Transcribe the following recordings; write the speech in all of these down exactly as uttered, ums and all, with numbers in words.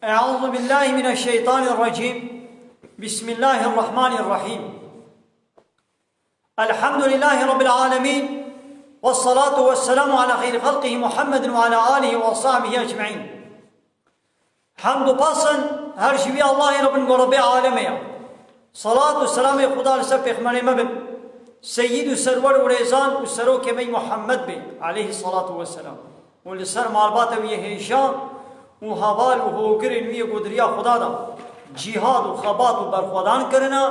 أعوذ بالله من الشيطان الرجيم. بسم الله الرحمن الرحيم. الحمد لله رب العالمين. والصلاة والسلام على خير خلقه محمد وعلى آله وصحبه أجمعين. Hemd û pasin her ji wî Allahê re bin ku Rebbê alemê ye. Salat û selamê Xuda li ser pêxmerê me bin. Seyyid û serwer û rêzan û serokê me Muhammed be, aleyhî salatu vesselam. Û li ser malbata wî yê hêja û heval û hogirên wî yê ku di riya Xuda de cîhad û xebat û berxwedan kirine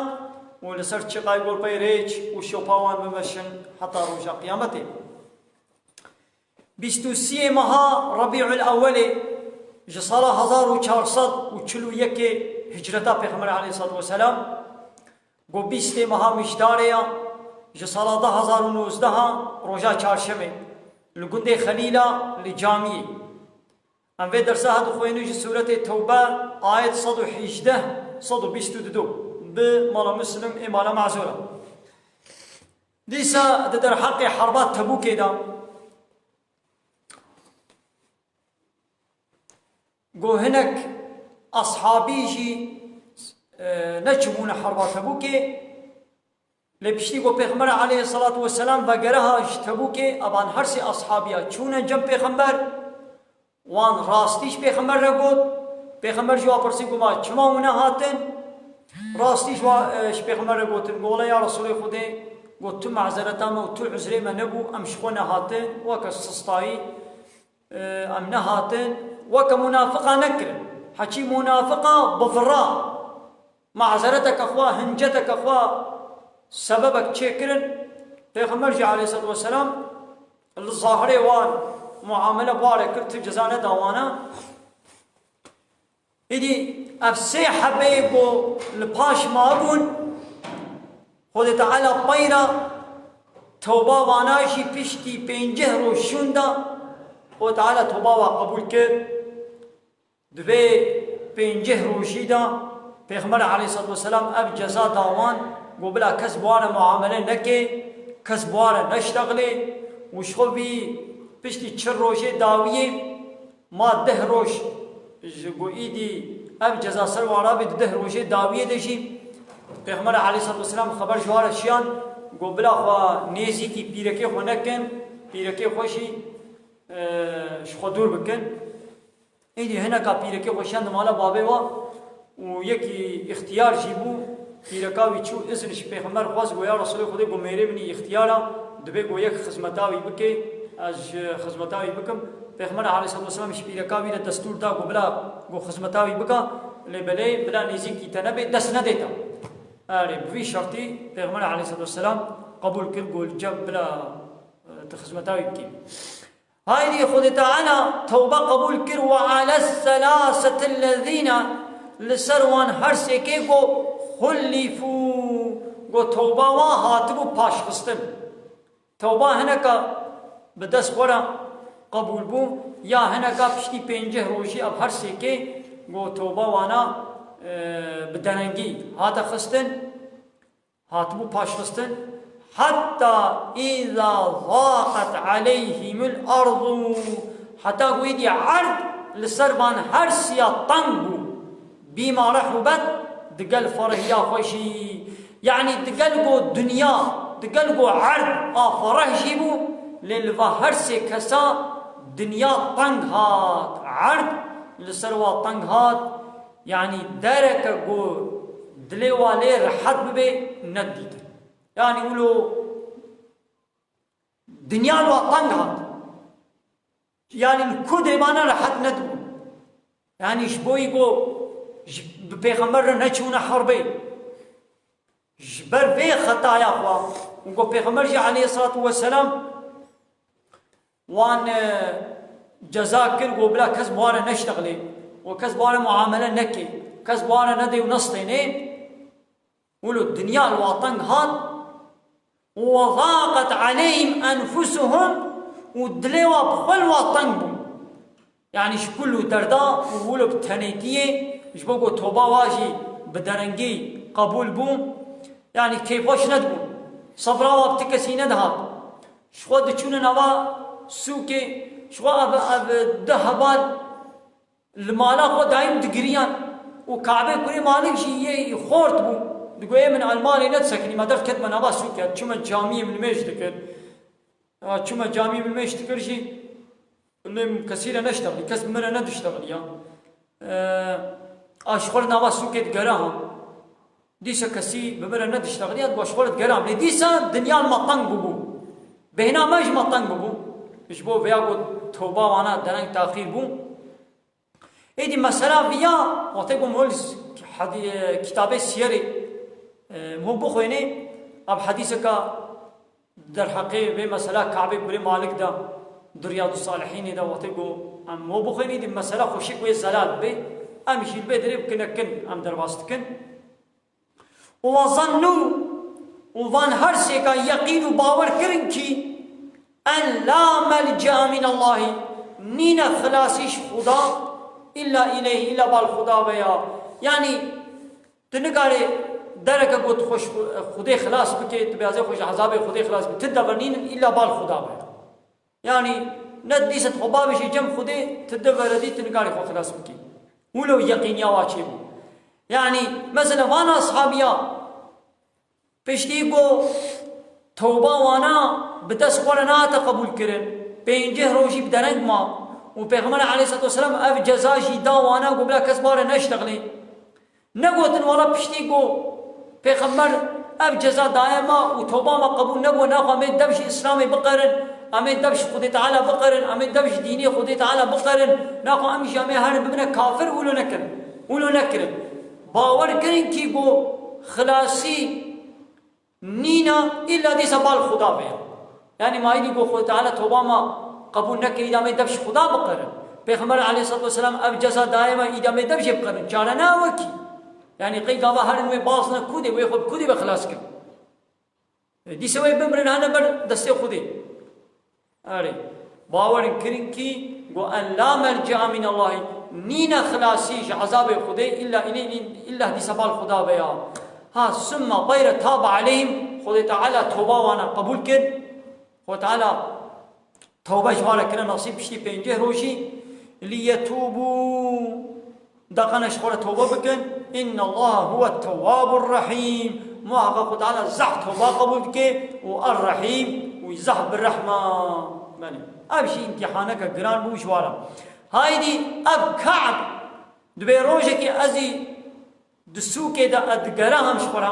û li ser çiqay gor pey rêç û şopa wan bimeşin heta roja qiyametê. Bîst û siyê meha Rebî'ul Ewwelê ji sala hezar û çar sed û çil û yekê hicreta Pêxemberê aleyhissalatu vesselam, ku bîstê meha Mişdarê ya, ji sala du hezar û nozdeh a roja çarşemê, li gundê Xelîla li Camiyê. Em vê dersa ha dixwînin ji Sûretê Tewbe, ayet sed û hejdeh, sed û bîst û du, bi mala Muslim ê mala Mazûra. Dîsa di derheqê herba Tebûkê de, ku hinek ashabî jî, e, neçûbûne herba Tebûkê, lê piştî ku Pêxember aleyhissalatu vesselam vegeriha ji Tebûkê, evan her sê ashabiya çûne cem Pêxember, wan rastî ji Pêxember re got. Pêxember ji wan pirsî, got, "Ma çima hûn nehatin?" Rastî ji wa, e, ji Pêxember re gotin, got, "Wele ya Resûlê Xwedê, got, tu mezereta me û tu uzrê me nebû, em ji xwe nehatin, weke sistayî, e, em nehatin, weke munafiqa nekirin." Heçî munafiqa bivira. Mazereteke xwe, hinceteke xwe, sebebek çêkirin. Pêxember jî aleyhissalatu vesselam li zahirê wan muamele bi wan re kir, tu ceza neda wana. Îdî ev sê hebeyê ku li paş mabûn, Xwedê Teala peyra tewba wana jî piştî pênceh roj şûnda, Xwedê Teala tewba wa qebûl kir. Di vê pênceh rojî de Pêxember aleyhissalatu vesselam ev ceza da wan, got, "Bila kes bi wan re muamele neke, kes bi wan re neştexilê." Û ji xwe vî piştî çil rojê dawiyê ma deh roj ji ku îdî ev ceza ser wan rabê, di deh rojê dawiyê de jî Pêxember aleyhissalatu vesselam xeber ji wan re şiyan, got, "Bila xwe nêzîkî pîrekê xwe nekin, pîrekê xwe jî, e, ji xwe dûr bikin." Êdî hineka pîrekê xwe şand mala bavê wa û yekî îxtiyar jî bû. Pîreka wî çû izin ji Pêxember xwest, got, "Ya Resûlê Xwedê, got, mêrê min î îxtiyar a, divê got yek xizmeta wî bike, ez ji xizmeta wî bikim." Pêxember aleyhissalatu vesselam ji pîreka wî re destûr da, got, "Bila, got, xizmeta wî bika, lê belê bila nêzîkî te nebe, dest nede te." Erê, bi vî şertî Pêxember aleyhissalatu vesselam qebûl kir, got, "Li cem bila, e, tu xizmeta wî bikî." Haydî Xwedê Teala tewbe qebûl kir, "Ve ales selasetillezîne", li ser wan her sêkê got, "xullifû", got tewba wan hatibû paşxistin. Tewba hineka bi dest xwe re qebûl bû, ya hineka piştî pênceh rojî ev her sêkê got tewba wana, e, bi derengî hate xistin. Hatibû paşxistin. "Hetta îza zaqet aleyhimul ardu", heta ku êdî erd li ser van her siya teng bû. "Bîma rehûbet", digel ferihiya xwe jî. Yanî digel ku dinya, digel ku erd a fereh jî bû, lê li va her sê kesa dinya teng hat. Erd li ser wa teng hat. Yanî dereke ku dilê wa lê rehet bibe, nedidîtin. Yanî wilo dinya li wa teng hat. Yanî li ku dê vana rehet nedibûn. Yanî ji bo yî ku ji, bi Pêxember re neçûne herbê. Ji ber vê xetaya xwe û ku Pêxember jî aleyhissalatu vesselam wan, e, ceza kir, got, "Bila kes bi wan re neştexilê, û kes bi wan re muamele neke, kes bi wan re nedê û nestênê." Wilo dinya li wan teng hat, "Ve zaqet aleyhim enfusuhum", û dilê wan bi xwe li wan teng bû. Yanî ji kul û derda û wilo bi tenêtiyê, ji bo ku toba wa jî bi derengî qebûl bû, yanî kêfxweş nedibû. Sebra wa bi ti kesî nedihat. Ji xwe diçûne nava sûkê, ji xwe ev, ev du heval Li mala xwe daîm digiriyan û Kabe kurê Malik jî yê xort bû. Digot, "Ê min el malê nedisekinî, me derketime nava sûkê, çime camiyê min mêj dikir. Ya çime camiyê min mêj dikir jî, lê kesî re neştexilî, kes bi min re nediştexiliya. Ee, a ji xwe re nava sûkê digere ha." Dîsa kesî bi min re nediştexiliya, digot, "Ji xwe re digeram." Lê dîsa dinya li me teng bûbû. Bêhna me ji me teng bûbû. Ji bo vêya got, toba wana dereng taxîr bû. Êdî mesela viya, wextê ku mol hadî-, kitabê siyerê, e, mol bixwênê, ev hedîseka derheqê vê mesela Kabe kurê Malik de, di Riyadu Salihînê de wextê ku em mol bixwênê, êdî mesela xweşik wê zelal bê, em jî li vê derê bikin nekin, em derbas dikin. Û wa zannû, û van her sêka yeqîn û bawer kirin kî en la melcea min Allahî, nîne xilasî ji Xuda, illa îleyhî, illa bal Xuda be ya. Yanî, tu nikarê dereke got xwe ji Xu-, Xudê xilas bike, tu bêazê xwe ji ezabê Xudê xilas bike, tu dever nînin, illa bal Xuda be ya. Yanî, ne dîsa tu xwe bavêjî cem Xwedê, tu di veredî, tu nikarî xwe xilas bikî. Wilo yeqîniya wa çêbû. Yanî, mesela, van ashabiya, piştî ku tewba wana bi dest xwe re nehate qebûlkirin, pêncih rojî bi dereng ma û Pêxember aleyhisselatu vesselam ev ceza jî da wana ku bila kes ma re neştexilê. Negotin, wala piştî ku Pêxember ev ceza daye ma û toba ma qebûl nebû, naxwe em ê dev ji Îslamê biqerin, em ê dev ji Xwedê Teala biqerin, em ê dev ji dînê Xwedê Teala biqerin, naxwe em jî em ê herin bibine kafir, wilo nekirin. Wilo nekirin. Bawer kirin kî ku xilasî nîna, îlla dîsa bal Xuda be. Yanî ma îdî ku Xwedê Teala toba ma qebûl neke, îdî em ê dev ji Xuda biqerin. Pêxember aleyhisselatu vesselam ev ceza daye me, îdî em ê dev jê biqerin. Çare ne ew e kî. Yanî qey gava herin wê baz ne kudê, wê xwe bi kudê ve xilas kin. E, dîse wê bimrin hene ber destê Xwedê. Erê, bawerin kirin kî, go en la merci'a min Allahî, nîne xilasî ji ezabê Xwedê, illa îleyhî, illa dîsa bal Xuda be ya. Ha, sümme tayre tabe aleyhim, Xwedê Teala toba wana qebûl kir. Xwedê Teala tobe ji wan re kire nasîb piştî pêncî rojî. Liyetûbû, Deqene ji xwe re tobe bikin. Inna Allaha huwe tewwabur rahîm. Muhaqa Xwe Teala zehf toba qebûl dike û er-Rahîm û zehf bi rehma. Belê. Ev jî îmtîhaneke giran bû ji wan re. Haydî ev Ka'b dibê rojekê ez ê di sûkê de ez digerahim ji xwe re.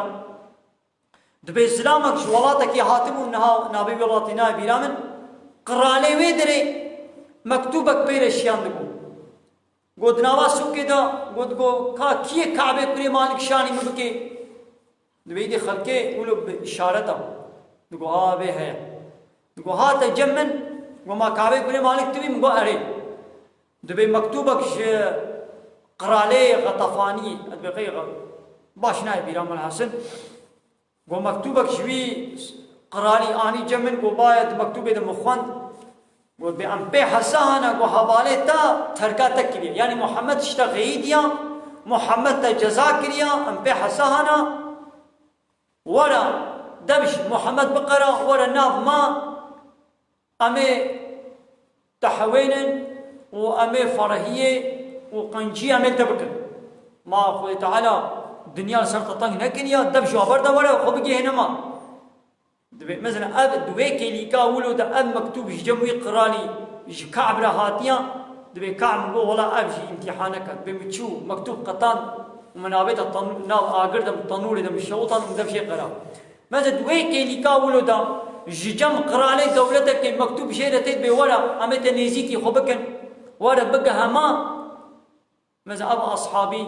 Dibê zilamek ji welatekî hatibû, niha navê wê welatê nayê bîra min, qiralê wê derê mektûbek pê re şiyandibû. Got, di nava sûkê de, got, go, ka kî ye Kabe kurê Malik şanî min bike? Dibê îdî xelkê wilo bi îşareta. Digo, ha, vê heye. Digo, hate cem min, go, ma Kabe kurê Malik tu bî? Min go, erê. Dibê mektûbek ji qiralê Xetafanî, ez dibê qey Xe-, baş nayê bîra min hesin. Go mektûbek ji wî qiralî anî cem min, go baye di mektûbê de min xwend. Go bê em pê hesa hene, go hevalê te terka te kiriye. Yanî Muhammed ji te xeyîdiya, Muhammed te ceza kiriya, em pê hesa hene. Were, dev ji Muhammed biqere, were nav ma, em ê te hewênin û em ê ferehiyê û qenciyê em ê te bikin. Ma Xwedê Teala dinya li ser te teng nekiriya, dev ji ber de were xwe bigihêne ma. Dibê, mesela, ev di wê kêlîka wilo de ev mektûb ji cem wî qiralî ji Ka'b re hatiya, dibê Ka'b min got, wela ev jî îmtîhaneke. Dibê min çû mektûb qetan û min navê te tenû-, nav agir de, min tenûrê de, min şewitan û min dev jê qera. Mesela di wê kêlîka wilo de ji cem qiralê dewletekê mektûb jê re tê, dibê were, em ê te nêzîkî xwe bikin, were bigihe ma. Mesela ev ashabî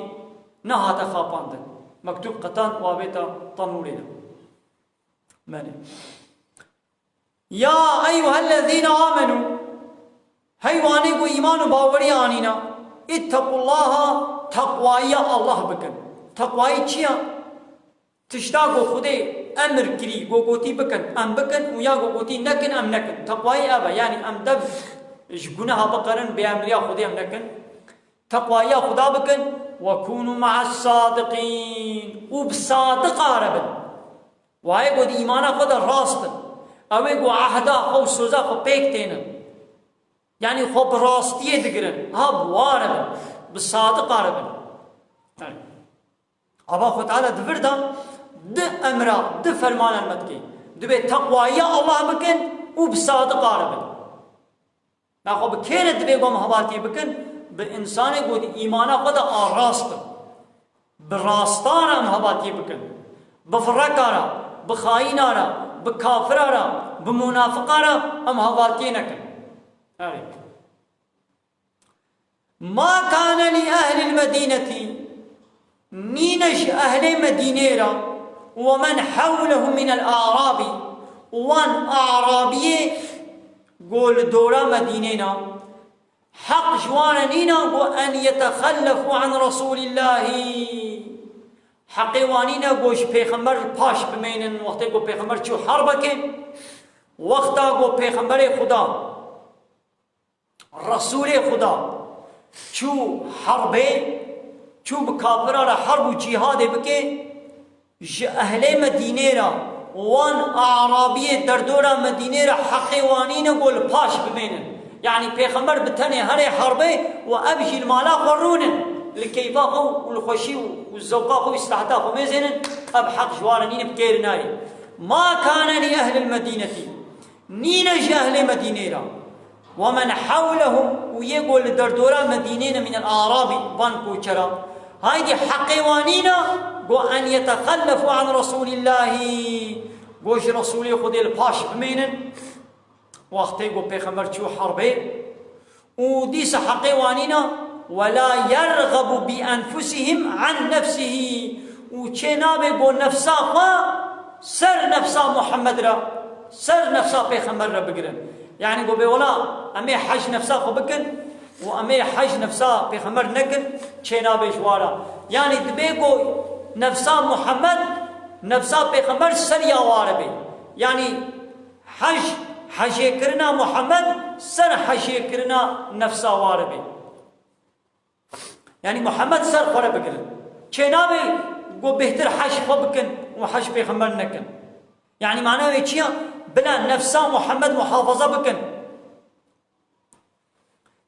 nehate xapandin. Mektûb qetan û avête tenûrê de. Belê. Ya eyyuhellezîne amenû, hey wanê ku îman û bawerî anîne, ittekullaha, teqwayiya Allah bikin. Teqwayî çi ye? Tişta ku Xwedê emir kirî, ku gotî bikin, em bikin û ya ku gotî nekin, em nekin. Teqwayî ev e, yanî em dev ji guneha biqerin, bêemriya Xwedê em nekin. Teqwayiya Xuda bikin. Ve kûnû me'as sadiqîn. Û bi sadiqa re bin. Wayê ku di îmana xwe de rast in. Ew ê ku ehda xwe û soza xwe pêk tênin. Yanî xwe bi rastiyê digirin. Ha bi wa re bin. Bi sadiqa re bin. Ava Xwe Teala di vir de du emra, du fermana me dike. Dibê teqwayiya Allah bikin û bi sadiqa re bin. Naxwe bi kê re dibê ku em hevaltiyê bikin? Bi însanê ku di îmana xwe de a rast bin. Bi rastan re em hevaltiyê bikin. Bi fireka re, bi xayîna re, bi kafira re, bi munafiqa re em hevaltiyê nekin. Erê. Ma kane li ehlil medînetî, nîne ji ehlê Medînê re, we men hewlehum minel a'rabî, wan a'rabiyê ku li dora Medînê ne, heq ji wan re nîne ku en yetexellefu an Resûlîllahî. Heqê wan nîne ku ji pêxember paş bimênin, wextê ku pêxember çû herbekê, wexta ku pêxemberê Xuda, Resûlê Xuda çû herbê, çû bi kafira re herb û cîhadê bike, ji ehlê Medînê re, wan Arabiyê derdora Medînê re heqê wan nîne ku li paş bimênin. Yanî Pêxember bi tenê herê herbê û ev jî li mala xwe rûnin. Li keyfa xwe û li xweşî û zewqa xwe û îstiheta xwe mêzênin, ev heq ji wan re nîne bi kêr nayê. Ma kane li ehlil medînetî. Nîne ji ehlê Medînê re. Ve men hewlehum, û yê ku li derdora Medînê ne, minel a'rabî, van koçera. Haydî heqê wan nîne ku en yetexellefu an Resûlîllahî, ku ji Resûlê Xwedê li paş bimênin, wextê ku Pêxember çû herbê. Û dîsa heqê wan nîne, "Ve la yergebu bi enfusihim an nefsihî." Û çê nabe ku nefsa xwe ser nefsa Muhammed re, ser nefsa Pêxember re bigirin. Yanî ku bê wela, em ê hej nefsa xwe bikin û em ê hej nefsa Pêxember nekin, çê nabe ji wa re. Yanî dibê ku nefsa Muhammed, nefsa Pêxember ser ya wa re bê. Yanî Hej, hejêkirina Muhammed ser hejêkirina nefsa wa re be. Yanî Muhammed ser xwe re bigirin. Çênabe ku bêhtir hej xwe bikin û hej pêxember nekin. Yanî mana wê çi ya? Bila nefsa Muhammed muhafaza bikin.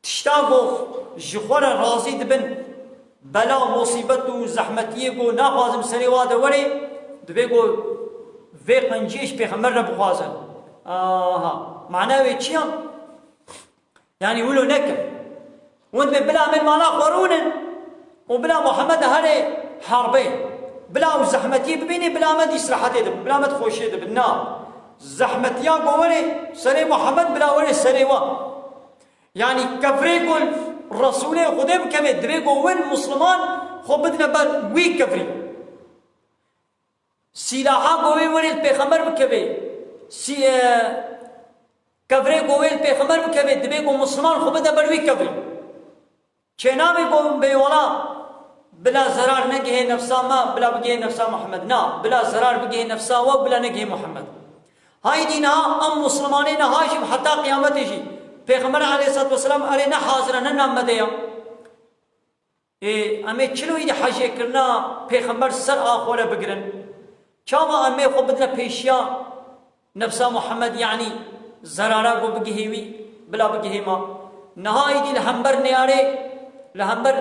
Tişta ku ji xwe re razî dibin, bela û musîbet û zehmetiyê ku naxwazim serê wa de were, divê ku vê qenciyê ji pêxember re bixwazin. Aha, mana wê çi ya? Yanî wilo nekin. Hûn divê bila min mala xwe rûnin û bila Muhammed here herbê. Bila ew zehmetiyê bibînê, bila me dî îstirahetê dibin, bila me di xweşiyê dibin. Na. Zehmetiya ku were serê Muhammed, bila were serê wa. Yanî kevirê ku Resûlê Xwedê bikeve, divê ku win Musliman xwe bidine ber wî kevirî. Sîlaha ku wê werê li Pêxember bikeve, sî-, e, kevirê ku wê li Pêxember bikeve, divê ku Musliman xwe bide ber wî kevirî. Çênabe ku bê wela bila zerar negihê nefsa me, bila bigihê nefsa Muhammed. Na, bila zerar bigihê nefsa we, bila negihê Muhammed. Haydî niha em Muslimanê niha jî heta qiyametê jî Pêxember aleyhissalatu vesselam erê ne hazir e, ne nav me de ya. Ê, em ê çilo îdî hejêkirina Pêxember ser a xwe re bigirin? Çawa em ê xwe bidine pêşiya nefsa Muhammed, yanî zerara ku bigihê wî, bila bigihê ma? Niha îdî li hember neyarê, li hember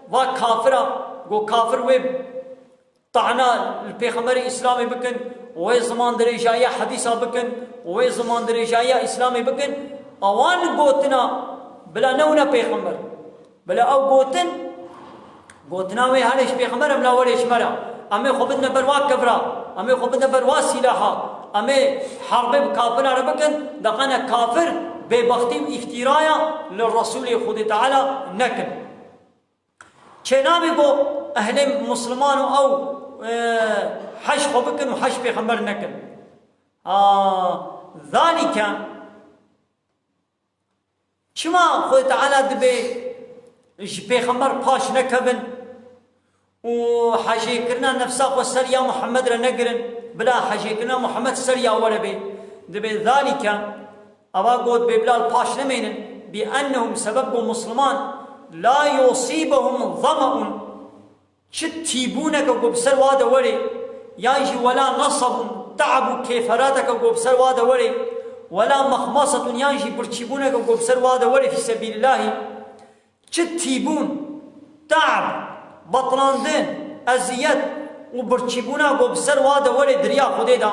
va kafira, ku kafir wê Tana li Pêxemberê Îslamê bikin, wê ziman dirêjayiya hedîsa bikin, wê ziman dirêjayiya Îslamê bikin, ewan gotina bila ne wina pêxember. Bila ew gotin, gotina wê herê ji pêxember em la werê ji me re. Em ê xwe bidine ber wa kevra, em ê xwe bidine ber wa sîlaha, em ê herbê bi kafira re bikin, deqene kafir bêbextî û îftîraya li Resûlê Xwedê Teala nekin. Çênabê ku ehlê Musliman û ew, e, hej xwe bikin û hej pêxember nekin. A, zalike, çima Xwedê Teala dibê ji pêxember paş nekevin û hejêkirina nefsa xwe ser ya Muhammed re negirin, bila hejêkirina Muhammed ser ya we re bê? Dibê zalike, Ava got bê bila li paş nemênin, bi ennehum, sebeb ku Musliman, la yusîbehum zamaun, çi tîbûneke ku bi ser wa de were, yan jî wela nasabun, teab û kêferateke ku bi ser wa de were, wela mexmasatun, yan jî birçîbûneke ku bi ser wa de were fî sebîlillahî, çi tîbûn, Te'b, betilandin, eziyet û birçîbûna ku bi ser wa de were di riya Xwedê de,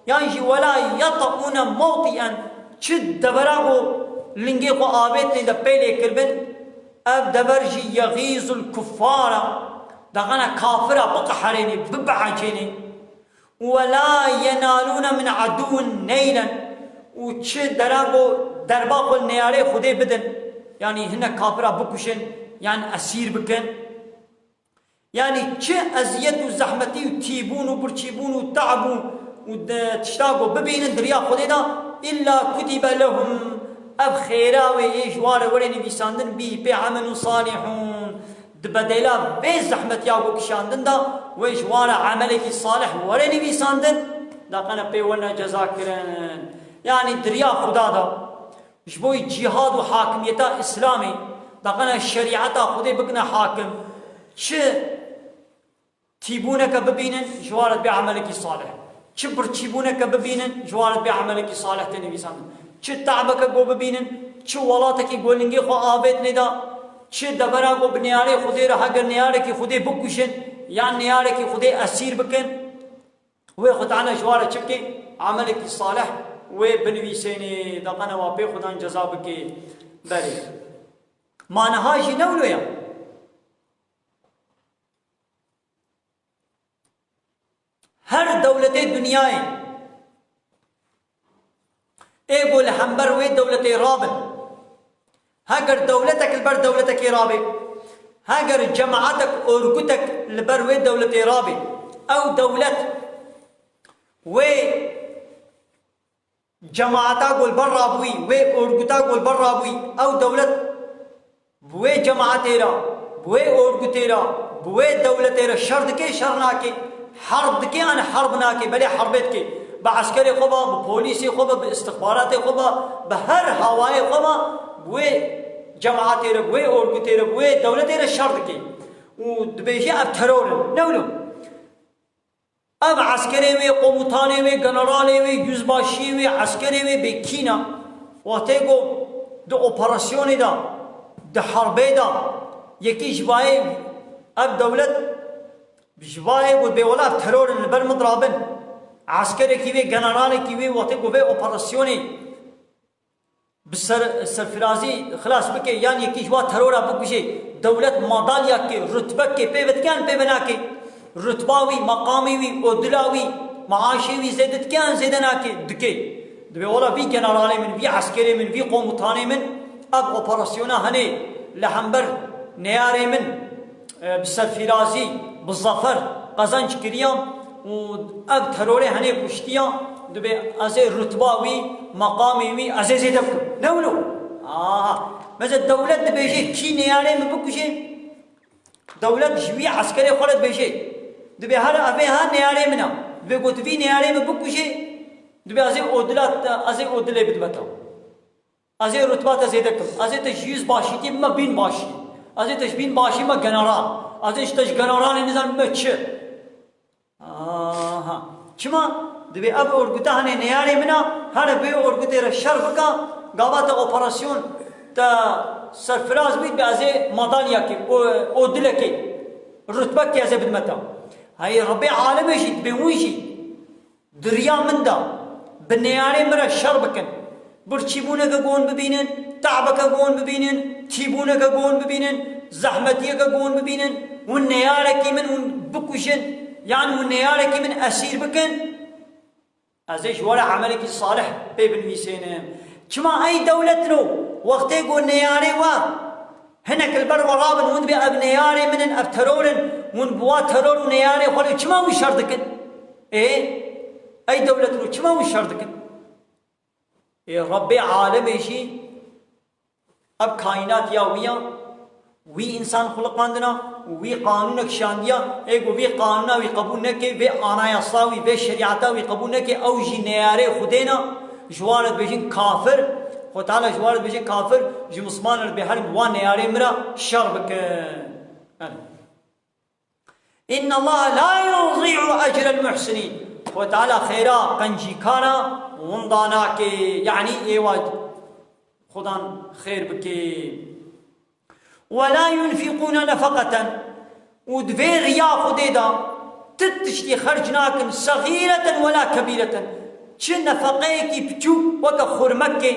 yan jî wela yet'ûne mewtî'en, çi devera ku lingê xwe avêtinê de pê lê kiribin, ev dever jî yeğîzul kuffara, daxana kafira biqeherênê, bibeheçênê. Wela yenalûne min edûn neylen, û çi dera ku derba xwe neyarê Xwedê bidin, yanî hinek kafira bikuşin, yan esîr bikin. Yanî çi eziyet û zehmetî û tîbûn û birçîbûn û te'b û, û de tişta ku bibînin di riya Xwedê de, illa kutibe lehum, ev xêra wê ê ji wa re were nivîsandin, bî pê emelun salihûn. Di bedela vê zehmetiya ku kişandin de, wê ji wa re emelekî salih were nivîsandin, daqene pê wene ceza kirin. Yanî di riya Xuda de, ji bo cîhad û hakimiyeta Îslamê, daqene şerîeta Xwedê bikine hakim. Çi tîbûneke bibînin, ji wa re bê emelekî salih. Çi birçîbûneke bibînin, ji wa re bê emelekî salih tê nivîsandin. Çi te'beke ku bibînin, çi welatekî ku lingê xwe avêtinê de, çi devera ku bi neyarê Xwedê re, heger neyarekî Xwedê bikuşin, yan neyarekî Xwedê esîr bikin, wê Xwe Teala ji wa re çi bike? Emelekî salih wê binivîsênê, daqene wa pê Xudan ceza bike. Belê. Ma niha jî ne wilo ye. Her dewletê dinyayê ê ku li hember wê dewletê rabin, heger dewletek li ber dewletekê rabe, heger cemaetek, orgutek li ber wê dewletê rabe, ew dewlet wê cemaeta ku li ber rabûyî, wê orguta ku li ber rabûyî, ew dewlet bi wê cemaetê re, bi wê orgutê re, bi wê dewletê re şer dike, şer nake, herb dike, an herb nake, belê herbê dike. Bi eskerê xwe be, bi polîsê xwe be, bi istixbaratê xwe be, bi her hawayê xwe be, bi wê cemaetê re, bi wê orgutê re, bi wê dewletê re şer dike. Û dibêje ev teror in. Ne wilo? Ev eskerê wê, komutanê wê, generalê wê, yüzbaşiyê wê, eskerê wê bê kî ne? Wextê ku di operasyonê de, di herbê de, yekî ji vayê ev dewlet ji vayê ku bê wela ev teror in li ber min dirabin. Eskerekî wê, generalekî wê wextê ku vê operasyonê bi ser, serfirazî xilas bike, yan yekî ji wa terora bikuje, dewlet madalyake, rutbeke pê vedike an pê venake. Rutba wî, meqamê wî, odila wî, maaşê wî zêde dike an zêde nake? Dike. Dibê wela vî generalê min, vî eskerê min, vî komutanê min ev operasyona henê li hember neyarê min e, bi serfirazî, bi zafer qezenc kiriya û ev terorê henê kuştiya, dibê ez ê rutba wî, meqamê wî ez ê zêde bikim. Ne wilo? Aha. Mesela dewlet dibêje kî neyarê min bikuje, dewlet ji wî eskerê xwe re dibêje. Dibê her ev ê ha neyarê min e. Dibê got vî neyarê min bikuje, dibê ez ê odila, ez ê odilê bidime te. Ez ê rutba te zêde kim. Ez ê te ji yüzbaşîtî bime bînbaşî. Ez ê te ji bînbaşî bime general. Ez ê ji te ji generalê nizan bime çi. Aha. Çima? Dibê ev orgute henê neyarê min a, here vê orgutê re şer bika, gava te operasyon te serfiraz bî, dibê ez ê madalyakê, o, odilekê, rutbekê ez ê bidime te. Hey, Rebbê alemê jî, dibê hûn jî di riya min de bi neyarê min re şer bikin, birçîbûneke gon bibînin, te'beke gon bibînin, tîbûneke gon bibînin, zehmetiyeke gon bibînin, hûn neyarekî min hûn bikujin, yan hûn neyarekî min esîr bikin, ez ê ji we re emelekî salih pê binivîsênim. Çima ey dewletino, wextê ku neyarê we hinek li ber we rabin, hûn dibê ev neyarê min in, ev teror in, hûn bi wa teror û neyarê xwe lê çima hûn şer dikin? Ê, ey dewletino, çima hûn şer dikin? Ê, Rebbê alemê jî ev kaînat ya wî ya, wî însan xuliqandina, wî qanûnek şandiya, ê ku vî qanûna wî qebûl neke, vê anayasa wî, vê şerîeta wî qebûl neke, ew jî neyarê Xwedê ne, ji wan re dibêjin kafir, Xwedê Teala ji wan re dibêje kafir, ji Misliman re dibê herin wan neyarê min re şer bikin. Belê. Inna Allaha la yudî'u ecrel muhsinîn. Xwedê Teala xêra qencîkara winda nake, yanî êwa Xudan xêr bike. وَلَا يُنْفِقُونَ نَفَقَةً، û di vê riya Xwedê de ti tiştî xerc nakin, صَغِيرَةً وَلَا كَبِيرَةً، çi nefeqeyekî piçûk weke xurmekê,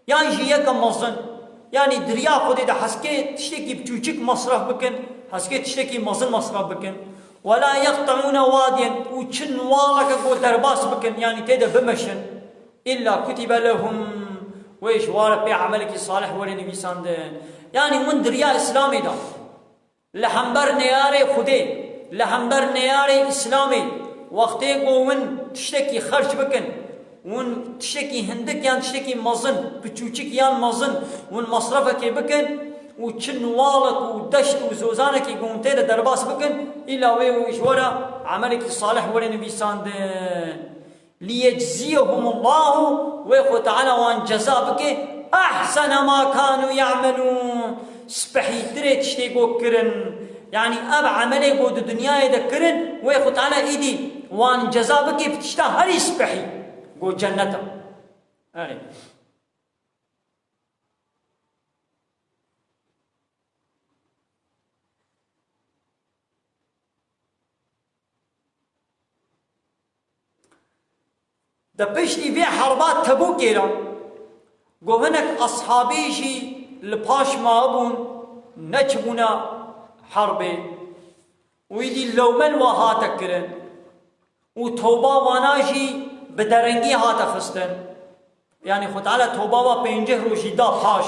yan jî yeke mezin. Yanî di riya Xwedê de heskê tiştekî piçûçik mesref bikin, heskê tiştekî mezin mesref bikin. وَلَا يَقْطَعُونَ وَادِيًا، û çi niwaleke ku derbas bikin, yanî tê de bimeşin. إِلَّا كُتِبَ لَهُمْ، wê ji wa re pê emelekî salih were nivîsandin. Yanî win di riya Îslamê de, li hember neyarê Xwedê, li hember neyarê Îslamê, wextê ku win tiştekî xerc bikin, win tiştekî hindik yan tiştekî mezin, piçûçik yan mezin, win mesrefekê bikin û çi niwalek û deşt û zozanekî ku hûn tê de derbas bikin, îla wê ji we re emelekî salih were nivîsandin. لِيَجْزِيَهُمُ اللّٰهُ، wê Xwe Teala wan ceza bike, أَحْسَنَ مَا كَانُوا يَعْمَلُونَ، spehîtirê tiştê ku kirin. Yanî ev emelê ku di dinyayê de kirin, wê Xwe Teala îdî wan ceza bike bi tişta herî spehî, ku cenneta. Erê. De piştî vê herba Tebûkê re, ku hinek eshabî jî li paş mabûn, neçibûne herbê û îdî lewme li wa hate kirin û toba wana jî bi derengî hate xistin. Yanî Xwe Teala toba wa pênceh rojî da paş.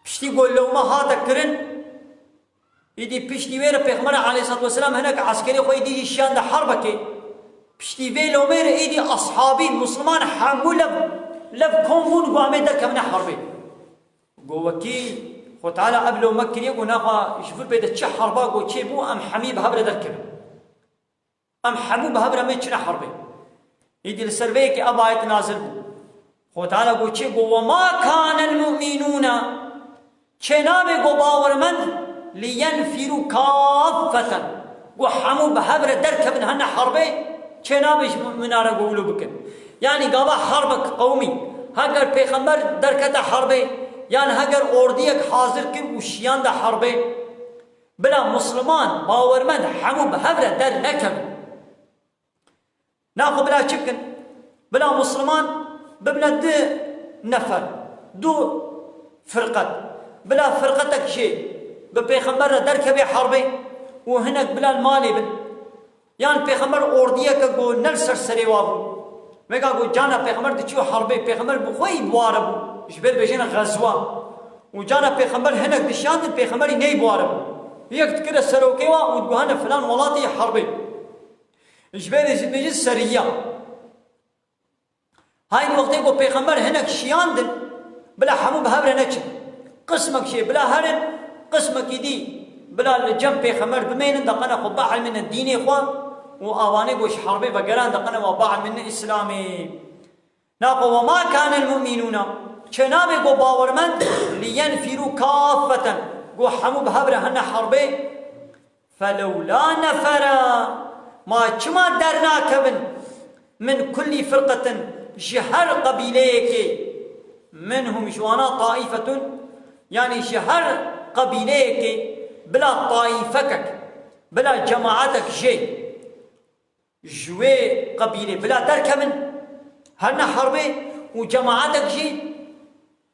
Piştî ku lewma hate kirin, îdî piştî wê re Pêxember aleyhissalatu vesselam hinek eskerê xwe îdî jî şiyande herbekê. Piştî vê lewmê re îdî eshabî, misliman hemû lev, lev kom bûn ku em ê derkevine herbê. Ku wekî Xwe Teala ev lewme kiriye ku naxa ji vir pê de çi herba ku çêbû em hemî bi hev re derkevin. Em hemû bi hev re mê çine herbê. Îdî li ser vê yekê ev ayet nazil bû. Xwe Teala got çi? Got, "وَمَا كَانَ الْمُؤْمِنُونَ." Çênabe got bawermend, "لِيَنْفِرُوا كَافَّةً." Got hemû bi hev re derkevin hene herbê, çênabe ji mumîna re got wilo bikin. Yanî gava herbek qewimî, heger pêxember derkete herbê, yan heger ordiyek hazir kir û şiyande herbê, bila Musliman, bawermend hemû bi hev re dernekevin. Naxwe bila çi bikin? Bila Musliman bibine du nefer, du firqet. Bila firqetek jê bi Pêxember re derkeve herbê û hinek bila li malê bin. Yan Pêxember ordiyeke ku ne li ser serê wa bû. Vêga ku cana Pêxember diçû herbê, Pêxember bi xwe yî bi wa re bû. Ji ber bêjin xezwa. Û cana Pêxember hinek dişiyandin, Pêxemberî ney bi wa re bû. Yek dikire serokê wa û diguhane filan welatê herbê. Ji ber jî bêjin seriya. Haydî wextê ku Pêxember hinek şiyandin, bila hemû bi hev re neçin. Qismek jê bila herin, qismekî dî bila li cem Pêxember bimênin, deqene xwe bielmînin dînê xwe û awanê ku ji herbê vegeran deqene wa bielmînin Îslamê. Naxwe, "وَمَا كَانَ الْمُؤْمِنُونَ." Çênabe got bawermend, "لِيَنْفِرُوا كَافَّةً." Got hemû bi hev re hene herbê. "فَلَوْلَا نَفَرَ." Ma çima dernakevin? "مِنْ كُلِّ فِرْقَةٍ." Ji her qebîleyekê. "مِنْهُمْ" ji wana, "طَائِفَةٌ." Yanî ji her qebîleyekê bila taîfekek, bila cemaatek jê. Ji wê qebîlê bila derkevin, herne herbê û cemaatek jî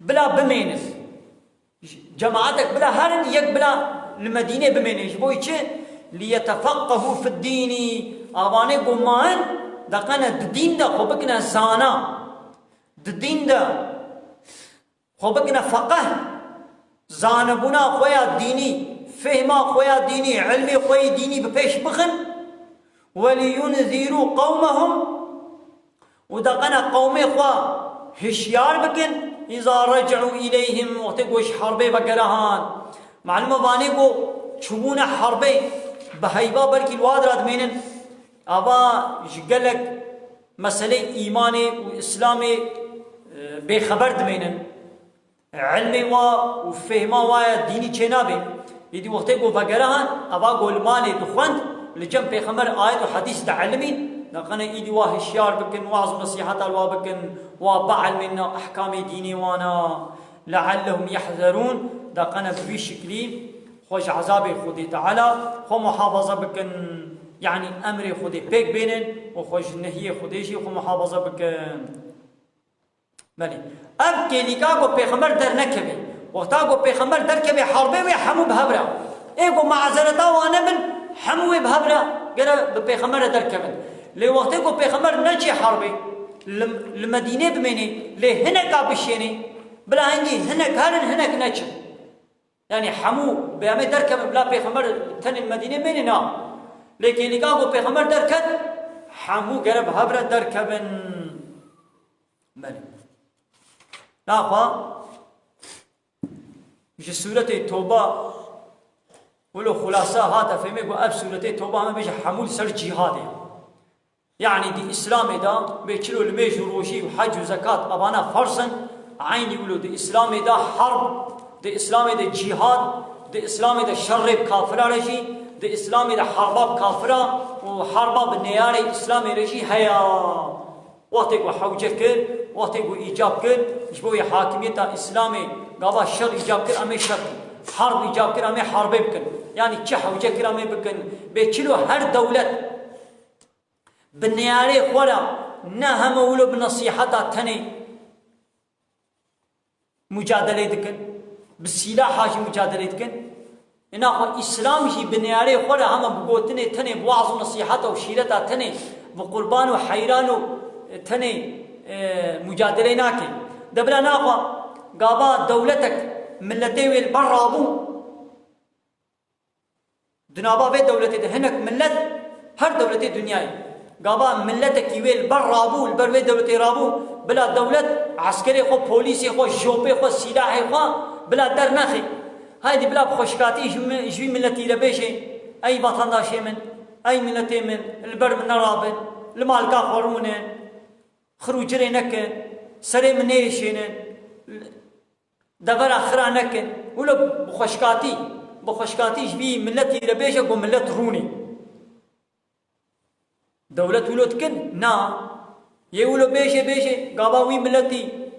bila bimênin. Cemaatek bila herin, yek bila li Medînê bimênin. Ji bo çi? "لِيَتَفَقَّهُوا فِي الدِّينِ." Avanê ku mayîn, deqene di dîn de xwe bikine zana. Di dîn de xwe bikine feqeh, zanebûna xwe ya dînî, fehma xwe ya dînî, ilmê xwe yê dînî bi pêş bixin. "وَلِيُنْذِرُوا قَوْمَهُمْ." Û deqene qewmê xwe hişyar bikin. "إِذَا رَجَعُوا إِلَيْهِمْ." Wextê ku ji herbê vegere han. Malum e vanê ku çûbûne herbê bi heyva belkî li wa dira dimênin. Ava ji gelek meselê îmanê û Îslamê, e, bêxeber dimênin. Ilmê wa û fehma wa ya dînî çênabe. Îdî wextê ku vegere han, eva ku li malê dixwend, li cem Pêxember ayet û hedîs dielmîn, deqene îdî wa hişyar bikin, waz û nesîheta li wa bikin, wa bielmîne ehkamê dînê wana. لعلهم يحذرون، da qene bi vî şiklî xwe ji ezabê Xwedê Teala xwe muhafaza bikin, yanî emrê Xwedê pêk bênin û xwe ji nehiyê Xwedê jî xwe muhafaza bikin. Belê. Ev kêlîka ku pêxember dernekeve. Wexta ku pêxember derkeve harbê wê hemû bi hev re. Ê ku mazereta wan nebin, hemû wê bi hev re gere bi pêxember re derkevin. Lê wextê ku pêxember neçê harbê, li, li Medînê bimênê, lê hineka bişênê, bila hingî hinek herin, hinek neçin. Yanî hemû bi em ê derkevin bila pêxember tenê li Medînê mênê, na. Lê kêlîka ku pêxember derket, hemû gere bi hev re derkevin. Belê. Naxwe ji sûretê Toba wilo xulasa hate fêmê ku ev sûretê Toba heme bêje hemû li ser cîhadê. Yanî di Îslamê de bê çilo limêj û rojî û hec û zekat evana ferz in, eynî wilo di Îslamê de herb, di Îslamê de cîhad, di Îslamê de şerrê bi kafira re jî, di Îslamê de herba bi kafira û herba bi neyarê Îslamê re jî heye. Wextê ku hewce kir, wextê ku îcab kir, ji bo wê hakimiyeta Îslamê gava şer îcab kir, em ê şer bikin. Harb îcab kir, em ê harbê bikin. Yanî çi hewce kir, em ê bikin. Bê çilo her dewlet bi neyarê xwe re ne heme wilo bi nesîheta tenê mucadelê dikin, bi sîlaha jî mucadelê dikin. Înaxwe Îslam jî bi neyarê xwe re hema bi gotinê tenê, bi waz û nesîheta û şîreta tenê, bi qurban û heyran û tenê, e, mucadelê nake. De bila naxwe gava dewletek milletê wê li ber rabû, di nava vê dewletê de hinek millet, her dewletê dinyayê, gava miletekî wê li ber rabû, li ber vê dewletê rabû, bila dewlet eskerê xwe, polîsê xwe, jopê xwe, sîlahê xwe bila dernexe. Haydî bila bi xweşikatî ji mi-, ji vî miletî re bêje, ey vatandaşê min, ey miletê min, li ber min nerabin, li malka xwe rûnin, xir û cirê nekin, serê min nêşênin, devera xira nekin. Wilo bi xweşikatî, bi xweşikatî ji vî miletî re bêje ku milet rûnê. Dewlet wilo dikin? Na. Yê wilo bêje, bêje, gava wî miletî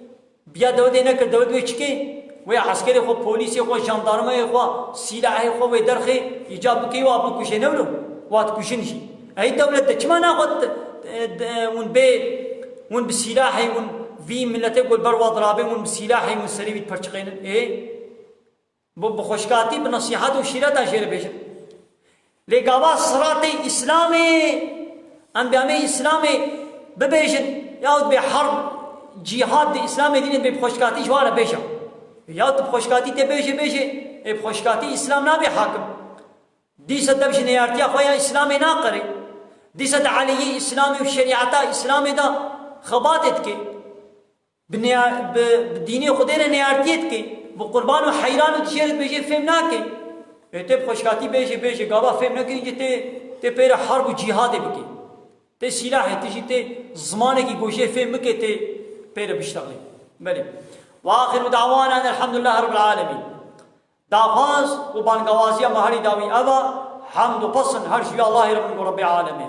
biya dewletê nekir, dewlet wê çi ke? Wê eskerê xwe, polîsê xwe, jandarmayê xwe, sîlahê xwe wê derxê, îcab bike wa bikuje, ne wilo? Wa dikujin jî. Ey dewlet de çima naxwe, e, de, hûn bê, hûn bi sîlahê, hûn vî miletê ku li ber wa dirabê, hûn bi sîlahê, hûn serê wî diperçiqênin? Ê? Bi, bi xweşikatî, bi nesîhet û şîreta jê re bêjin. Lê gava siratê Îslamê, em bê em ê Îslamê bibêjin, yahut bê herb, cîhad di Îslamê dînê bê bi xweşikatî ji wan re bêje. Yahut bi xweşikatî tê bêjê, bêjê, ê bi xweşikatî Îslam nabê hakim. Dîsa dev ji neyartiya xwe ya Îslamê naqerê. Dîsa di eleyê Îslamê û şerîeta Îslamê de xebatê dike. Bi neya-, bi, bi dînê Xwedê re neyartiyê dike. Bi qurban û heyran û dişê re dibêje fêm nake. Ê tê bi xweşikatî bêje, bêje, gava fêm nekirî, tê, tê pê re herb û cîhadê bike. Tê sîlahê, tê jî tê zimanekî goşê fêm bike, tê pê re biştexlê. Belê. Ve axiru da'wana enelhamdülillahi rabbil alemin. Daxwaz û bangawaziya me herî dawî ev e, hemd û pesn her ji wî Allahê re bin ku Rebbê alemê.